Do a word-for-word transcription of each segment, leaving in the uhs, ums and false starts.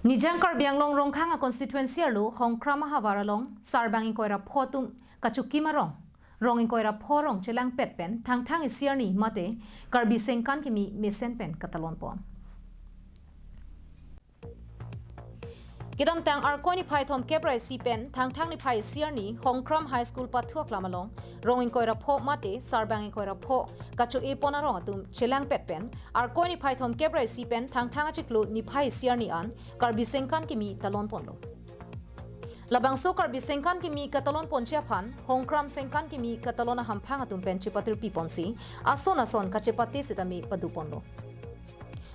Nijang Karbi Anglong Rongkhang a constituency arlo Hongkram ahavar along Sarbang ingkoi ra pho atum kachokim arong, rong ingkoi ra pho arong chelangpet pen Thangthang isi arni mate Karbi Sengkan Kimi mesen pen katalon pon. Kedamtang Arkoi niphai thomkep ra isi pen Thangthang niphai isi arni Hongkram High School pathu aklam along rong ingkoi ra pho mate Sarbang ingkoi ra pho kacho-e pon arong atum chelangpet pen Arkoi niphai thomkep ra isi pen Thangthang achiklo niphai isi arni an Karbi Sengkan Kimi talon ponlo. Labangso Karbi Sengkan Kimi katalon ponji aphan Hongkram Sengkan Kimi katalon ahamphang atum pen chepatirpi ponsi ason ason kachepate sitame pado ponlo.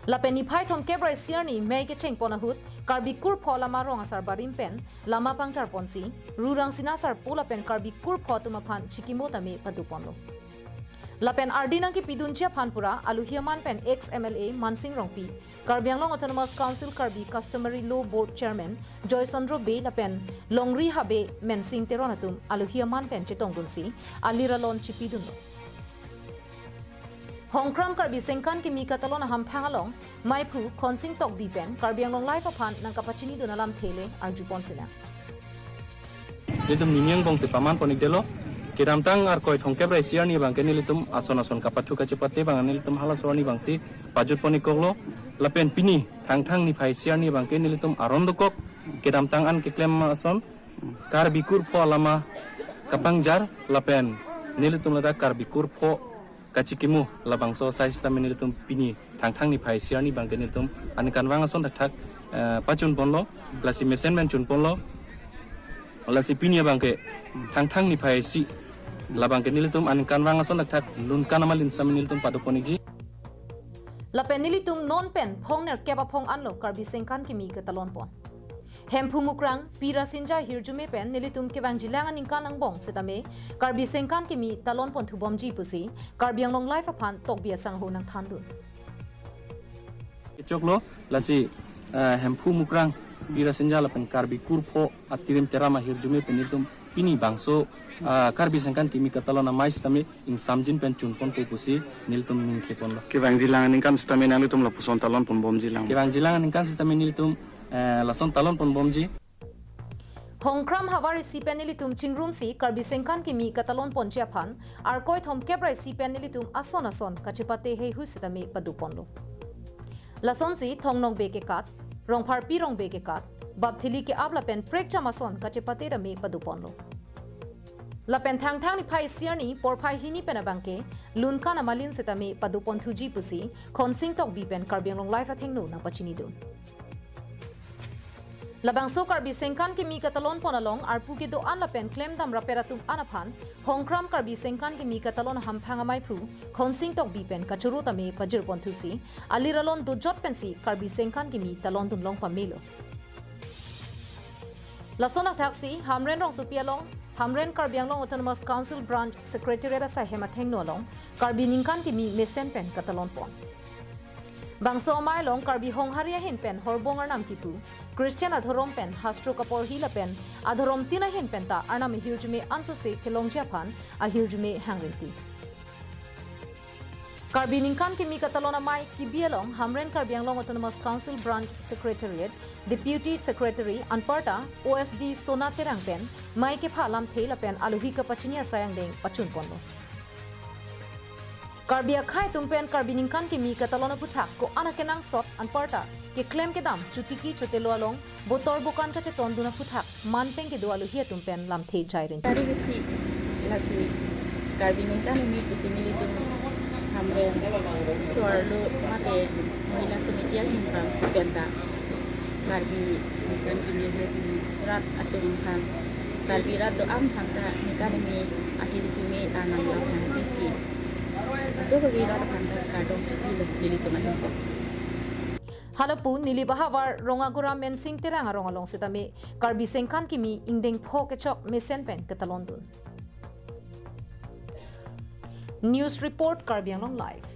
Lapen niphai thomkep ra isi arni mei kecheng pon ahut Karbi kurpho lama rong asar barim pen lama pangjar ponsi Rurang Sina Sarpo lapen Karbi kurpho atum aphan chikimo tame pado ponlo. Lapen ardi nangkepidunji aphan pura alohi aman pen ex M L A Mansing Rongpi, Karbi Anglong Autonomous Council Karbi Customary Law Board Chairman Joy Chandra Bey lapen Longri Habe Mensing Teron atum alohi aman pen chetongdunsi alir alon chipidunlo. Hongkram Karbi Sengkan Kimi katalon ahamphang along maiphu Khonsing Tokbi pen Karbi Anglong Live aphan nangkapachinidun alamthe le arjupon sinang. Nelitum ning angbong si paman pon-ikdetlo. Kedamtang Arkoi thomkep ra isi arni abangke nelitum ason ason kapathu kachepate abang nelitum halaso arni abangsi pajut pon-ikkoklo. Lapen pini Thangthang niphai isi arni abangke nelitum aron dokok kedamtang an keklem ason Karbi kurpho alama kapangjar lapen nelitum ladak Karbi kurpho kachikimo labangso asai sitame nelitum pini Thangthang niphai isi arni abangke nelitum aningkanvang ason thakthak, eh, pachun ponlo, lasi mesen pen chun ponlo. Lasi pini abangke Thangthang niphai isi labangke nelitum aningkanvang ason thakthak lunkan amalin sitame nelitum pado pon-ikji. Lapen nelitum non pen phongnerkep aphong anlo Karbi Sengkan Kimi katalon pon. Hemphu Mukrang, Pi Rasinja ahirjume pen nelitum kevangjilang aningkan angbong sitame Karbi Sengkan Kimi talon ponthu bomji pusi Karbi Anglong Live aphan Tokbi asangho nangthandun. Kechoklo, lasi, eh, Hemphu Mukrang, Pi Rasinja lapen Karbi kurpho atirim teram ahirjume pen nelitum pini bangso, ah, Karbi Sengkan Kimi katalon amei sitame ingsamjin pen chun ponpo pusi nelitum ningthe ponlo. Kevangjilang aningkan sitame nanglitum lapuson talon pon bomjilang. Kevangjilang aningkan sitame nelitum, eh, lason talon pon bomji. Hongkram havar isi pen nelitum chingrumsi Karbi Sengkan Kimi katalon ponji aphan Arkoi thomkep ra isi pen nelitum ason ason kachepate heihui sitame pado ponlo. Lasonsi Thongnong Bey kekat, Rongpharpi Rong Bey kekat, Bapthili ke-ap lapen prekjam ason kachepate tame pado ponlo. Lapen Thangthang niphai isi arni porphai hini pen abangke lunkan amalin sitame pado ponthuji pusi Khonsing Tokbi pen Karbi Anglong Live athengno nangpachinidun. Labangso Karbi Sengkan Kimi katalon pon along arpu kedo-an lapen klemdam rapet atum an aphan Hongkram Karbi Sengkan Kimi katalon ahamphang amaiphu Khonsing Tokbi pen kachoro tame pajir ponthusi alir alon dojot pensi Karbi Sengkan Kimi talondun long pamelo. Lason akthaksi Hamren Rongsopi along Hamren Karbi Anglong Autonomous Council Branch Secretariat asai hem athengno along Karbi Ningkan Kimi mesen pen katalon pon. Bangso amei along Karbi Honghari ahin pen Horbong Arnam kipu, Christian adhorom pen hastro kaporhi lapen adhorom tin ahin penta Arnam ahirjume ansose kelongji aphan ahirjume hangrinti. Karbi Ningkan Kimi katalon amei kebi along Hamren Karbi Anglong Autonomous Council Branch Secretariat Deputy Secretary anparta O S D Sona Terang pen mei kepha alamthe lapen alohi kapachini asai angdeng pachun ponlo. Karbi akhei atum pen Karbi Ningkan Kimi katalon aphuthak ko-an akenangsot anparta keklem kedam chotiki chotelo along botor bokan kachetondun aphuthak man pen kedo alohi atum pen lamthe jairin. Tari besi lasi Karbi Ningkan Kimi pusi nelitum Hamren so-arlo mate Mahila Samiti ahin penta Karbi Ningkan Kimi rat atum aphan, Karbi rat do-an aphanta Ningkan Kimi ahirjume Arnam aphan besi do Karbi rat aphanta kardom chipilo nelitum ahin. Halapu Nilip ahavar Rongagora Mensing Terang arong along sitame Karbi Sengkan Kimi ingdeng pho kechok mesen pen katalondun. News report, Karbi Anglong Live.